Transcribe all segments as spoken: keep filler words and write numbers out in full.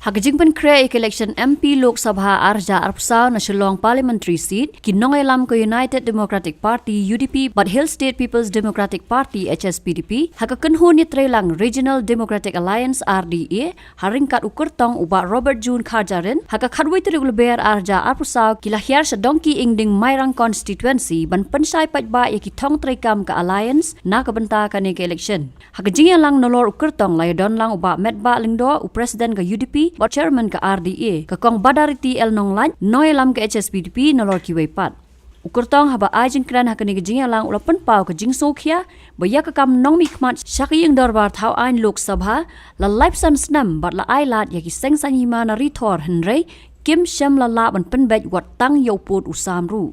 Ha ka jingpynkhreh ïa ka election M P Lok Sabha ar hajar arphew saw na Shillong Parliamentary Seat, ki nongïalam ka United Democratic Party, U D P, bad Hill State People's Democratic Party, H S P D P, ha ka kynhun ïatreilang Regional Democratic Alliance, R D A, ha ryngkat u kyrtong u Bah Robert June Kharjahrin, ha ka khatwei tarik u Lber ar hajar arphew saw, ki la hiar sha Dongki Ingding Mairang Constituency ban pynshai paidbah ïa ki thong treikam ka Alliance na ka bynta kane ka election. Ha ka jingïalang nalor u kyrtong la ïadon lang u Bah Metbah Lyngdoh, u President ka U D P bad Chairman ka R D A, ka Kong Badariti L Nonglait, nongïalam ka H S P D P, nalor kiwei pat. U kyrtong, haba ai jingkren ha kane ka jingïalang, u la pynpaw ka jingsngewkhia ba ïa ka kam nongmihkhmat sha ka ïing dorbar thaw aiñ Lok Sabha la laiphew san snem bad la ai lad ïa ki seng saiñ hima na Ri Thor, hynrei kim shym la lah ban pynbeit wat tang ïa u pud u sam ruh.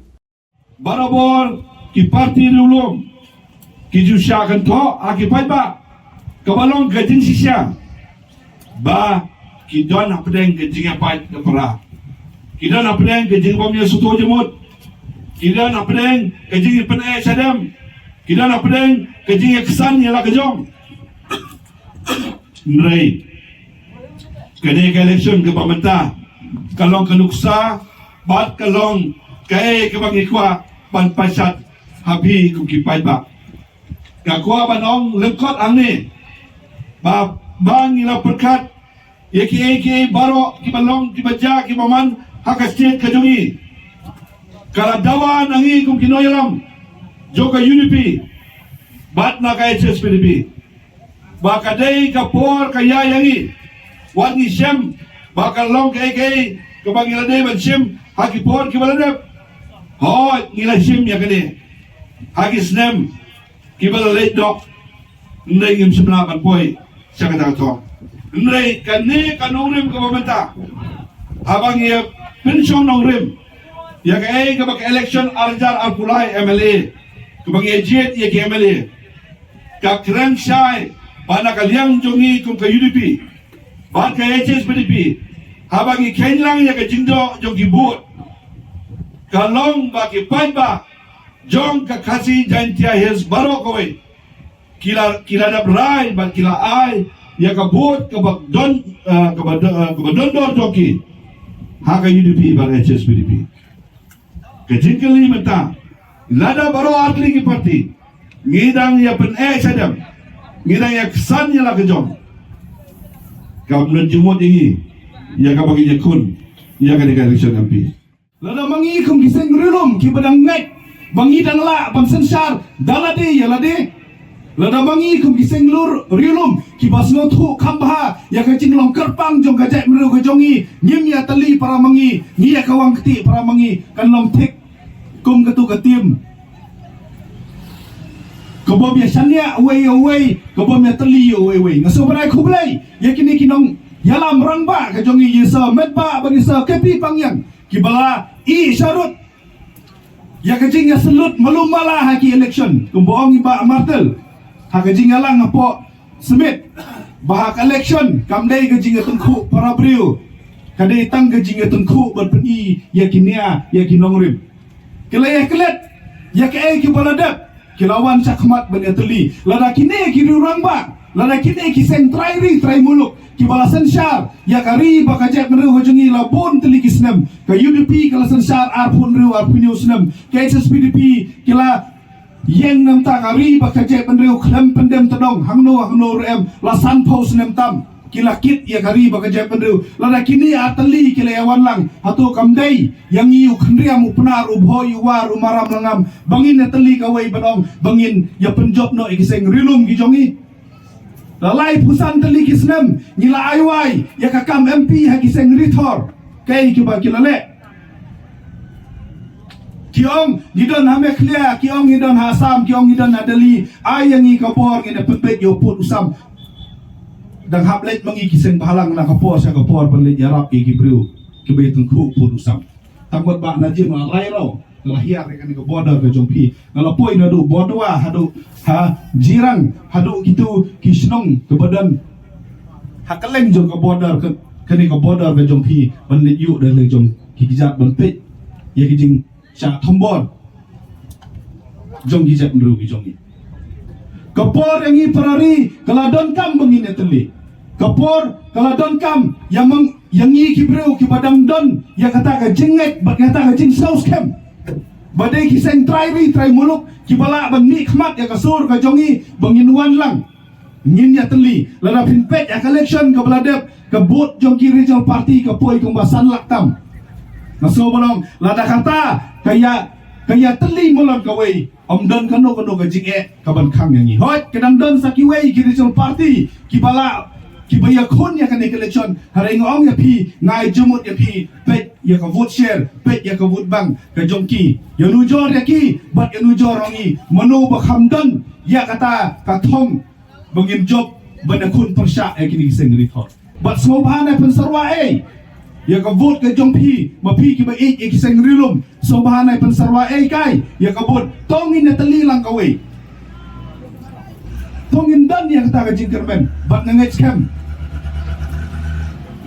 Barabor ki parti riewlum ki ju shah kynthoh ha ki paidbah kaba long ka jingshisha ba ki don hapdeng ka jingïapait ka para, ki don hapdeng ka jingbym ïasngewthuh jingmut, ki don hapdeng ka jingïapyneh shadem, ki don hapdeng ka jingïaksan ïa la ka jong. Hynrei kane ka election kaba mynta ka long ka nuksa bad ka long kaei kaba ngi kwah ban pynshai ha phi kum ki paidbah. Nga kwah ban ong lyngkot hangne ba, ba ngi la pyrkhat ïa kiei kiei baroh kiba long, kiba jia, kiba man ha ka state ka jong ngi. Ka la dawa na ngi kum ki nongïalam jong ka U D P bad na ka H S P D P ba ka dei ka por ka ïaid ïa ngi. Wat ngi shem ba ka long kaei kaei kaba ngi la dei ban shem ha ki por kiba la dep. Hooid, ngi la shem ïa kane ha ki snem kiba la leit noh. Hynrei ngim shym lah ban poi sha kata ka thong. Hynrei kane ka nongrim kaba mynta, haba ngi ïa pynshong nongrim ïa kaei kaba ka election ar hajar arphew lai M L A, kaba ngi ïa jied ïa ki M L A, ka kren shai ba na ka liang jong ngi kum ka U D P bad ka H S P D P, haba ngi kheiñ lang ïa ka jingdoh jong ki vote, ka long ba ki paidbah jong ka Khasi Jaintia Hills baroh kawei ki la, ki la dap rai bad ki la ai ïa ka vote kaba don, eh, kaba do-, eh, kaba don dor jong ki ha ka U D P bad H S P D P. Ka jingkylli mynta, lada baroh artylli ki parti ngi dang ïa pyneh shadem, ngi dang ïa ksan ïa la ka jong, kam don jingmut ïa ngi ïa kaba ngin ïakhun ïa kane ka election M P. Lada ma ngi kum ki seng riewlum kiba dang ngeit ba ngi dang lah ban synshar da lade ïa lade, lada ma ngi kum ki seng lur riewlum kiba sngewthuh kham bha ïa ka jinglong kyrpang jong ka jaitbynriew ka jong ngi, ngim ïa tylli para ma ngi, ngi ïa kawang kti para ma ngi, kan long thik kum katu ka tim kabym ïa shaniah uwei uwei, kabym ïa tylli uwei uwei. Nga sngewbha ban ai khublei ïa kine ki nongïalam rangbah ka jong ngi, ïa Sir Metbah bad ïa Sir K P Pangiang, kiba la ïeh sharud ïa ka jingïasyllut malu mala ha ki election, kumba ong i Bah Martel ha ka jingïalang hapoh Smit, ba ha ka election kam dei ka jingïatyngkhuh para briew, ka dei tang ka jingïatyngkhuh ban pyni ïa ki nia ïa ki nongrim. Ki la ïaklet ïa kaei kiba la dep, ki la wan shakhmat ban ïatylli. Lada kine ki riewrangbah, lada kine ki seng trai ri trai muluk kiba la synshar ïa ka ri bad ka jaitbynriew ka jong ngi la bun tylli ki snem. Ka U D P ka la synshar arphew hynriew arphew hynñiew snem. Ka H S P D P ki la ïeng na bynta ka ri bad ka jaitbynriew khlem pyndem tdong hangno hangno ruh em, la sanphew snem tam ki la kit ïa ka ri bad ka jaitbynriew. Lada kine artylli ki la ïa wan lang, hato kam dei ïa ngi u khynriam, u Pnar, u Bhoi, u War, u Maram, la ngam ba ngin ïatylli kawei ban ong ba ngin ïa pynjop noh ïa ki seng riewlum ki jong ngi? La laiphew san tylli ki snem ngi la ai wai ïa ka kam M P ha ki seng Ri Thor, kaei kiba ki la leh? Ki ong ngi don ha Meghalaya, ki ong ngi don ha Assam, ki ong ngi don ha Delhi. Ai ïa ngi ka bor ngin ïa pynbeit ïa u pud u sam. Dang hap leit ma ngi ki seng bhalang na ka por sha ka por ban leit ïarap ïa ki briew kiba ïatyngkhuh pud u sam. Tang wat ba na jingmut la rai raw, nga la hiar ïa kane ka border ka jong phi. Nga la poi naduh Bordowa haduh ha Jirang, haduh kitu ki shnong kiba don ha kylleng jong ka border ka, kane ka border ka jong phi, ban leit ïuh da lei jong ki kjat ban peit ïa ki jingshah thombor jong ki jaitbynriew ki jong ngi. Ka por ïa ngi para ri ka la donkam ba ngin ïatylli. Ka por ka la donkam ïa mang ïa ngi ki briew kiba dang don ïa kata ka jingngeit bad ïa kata ka jingsngewskhem. Ba dei ki seng trai ri trai muluk kiba lah ban mih khmat ïa ka sur ka jong ngi ba ngin wan lang. Ngin ïa tylli, lada phin peit ïa ka election kaba la dep, ka vote jong ki regional party ka poi kumba san lak tam. Nga sngew ban ong, lada kata ka ïa ka ïa tylli mulong kawei, ym don kano kano ka jingeh kaban khang ïa ngi. Hooid, ka dang don sa kiwei ki regional party kiba lah kiba ïakhun ïa kane ka election. Hynrei nga ong ïa phi, nga ai jingmut ïa phi, peit ïa ka vote share, peit ïa ka vote bank ka jong ki. Ïanujor ïa ki bad ïanujor ïa ngi, mano ba kham don ïa kata ka thong ba ngin jop ban ïakhun pyrshah ïa kine ki seng ri thor. Bad sngewbha nai pynsyrwa ei ïa ka vote ka jong phi, ma phi kiba ïeit ïa ki seng ri lum. Sngewbha nai pynsyrwa ei kai ïa ka vote. To ngin ïa tylli lang kawei. To ngin don ïa kata ka jingkyrmen bad nga ngeit skhem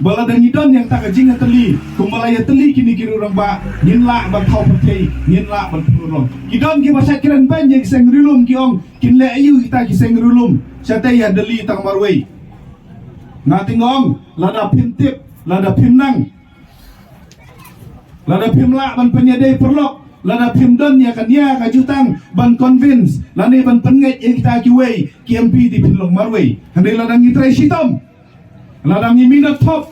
ba lada ngi don ïa kata ka jingïatylli kumba la ïatylli kine ki rangbah, ngin lah ban thaw pyrthei, ngin lah ban pynlong. Ki don kiba shait kren beiñ ïa ki seng ri lum, ki ong kin leh aïu kita ki seng ri lum shatei ha Delhi tang marwei. Nga te nga ong, lada phim tip, lada phim nang, lada phim lah ban pynïadei paralok, lada phim don ïa ka nia ka jutang ban convince lane ban pynngeit ïa kita kiwei ki M P, te phin long marwei. Hynrei lada ngi trei shitom, lada ngi minot thop,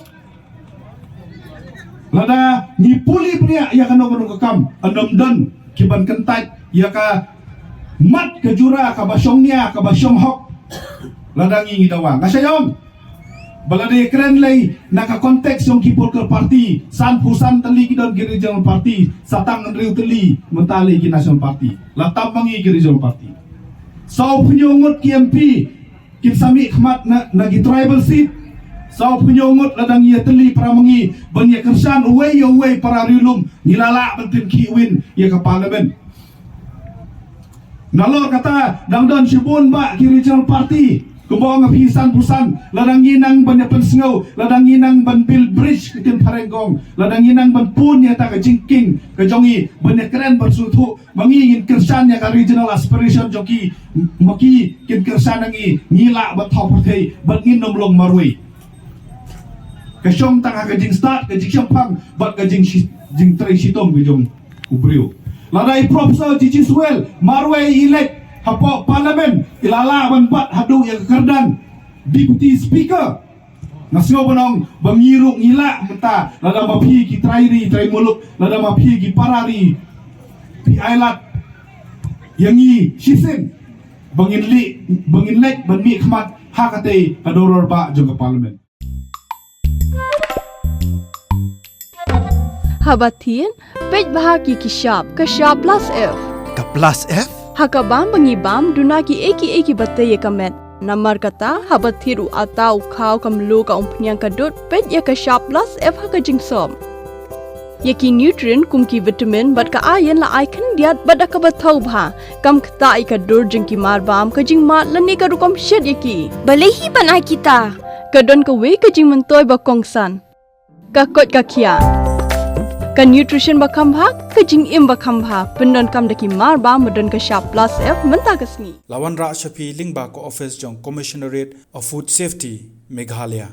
lada ngi pule bniah ïa kano kano ka kam, ym don kiban kyntait ïa ka mat ka jura kaba shong nia kaba shong hok. Lada ngi ngi dawa, nga shai ong ba lada ïa kren lei na ka context jong ki political party, sanphew san tylli ki don ki regional party, sa tang hynriew tylli mynta lei ki national party. La tam ma ngi ki regional party. Sawphew hynñiew ngut ki M P kin sa mih khmat na, na ki tribal seat. Sawphew hynñiew ngut, lada ngi ïatylli para ma ngi ban ïa kyrshan uwei ïa uwei para ri lum, ngi la lah ban pynkhih win ïa ka parliament. Nalor kata dang don shibun bah ki regional party. Kumba ong nga phi, sanphew san, lada ngi nang ban ïa pynsngew, lada ngi nang ban build bridge, ka ktien phareng ka ong, lada ngi nang ban pun ïa kata ka jingkieng ka jong ngi ban ïa kren ban sngewthuh, ma ngi ngin kyrshan ïa ka regional aspiration jong ki, ma ki kin kyrshan ïa ngi, ngi lah ban thaw pyrthei bad ngin ym long marwei. Ka shong tang ha ka jingstad, ka jingshemphang bad ka jingshi-, jingtrei shitom ka jong u briew. Lada i Professor G G Swell marwei i leit hapoh parliament, i la lah ban bat haduh ïa ka kyrdan Deputy Speaker. Nga sngew ban ong ba ngi ruh ngi lah mynta, lada ma phi ki trai ri trai muluk, lada ma phi ki para ri, phi ai lad ïa ngi shisien ba ngin leit, ba ngin leit ban mih khmat ha katei ka dorbar bah jong ka parliament. Haba thied, peit bha ki ki shap, ka shap plus F. Ka plus F? Ha ka bam ba ngi bam, duna ki ei ki ei kiba tei ïa ka met. Namar kata, haba thied u atta, u khaw, ka mluh, ka umphniang, ka dud, peit ïa ka shap plus F ha ka jingsop. Ïa ki nutrient kum ki vitamin bad ka iron la ai khyndiat bad da kaba thaw bha. Kam ktah ïa ka dur jong ki mar bam, ka jingmad lane ka rukom shet ïa ki. Balei hi ban ai kita? Ka don kawei ka jingmyntoi ba kongsan. Ka koit ka khiah. Ka nutrition ba kham bha, ka jingim ba kham bha. Pyndonkam da ki mar bam ba don ka shap plus F mynta ka sngi. La wanrah sha phi lyngba ka office jong Commissionerate of Food Safety, Meghalaya.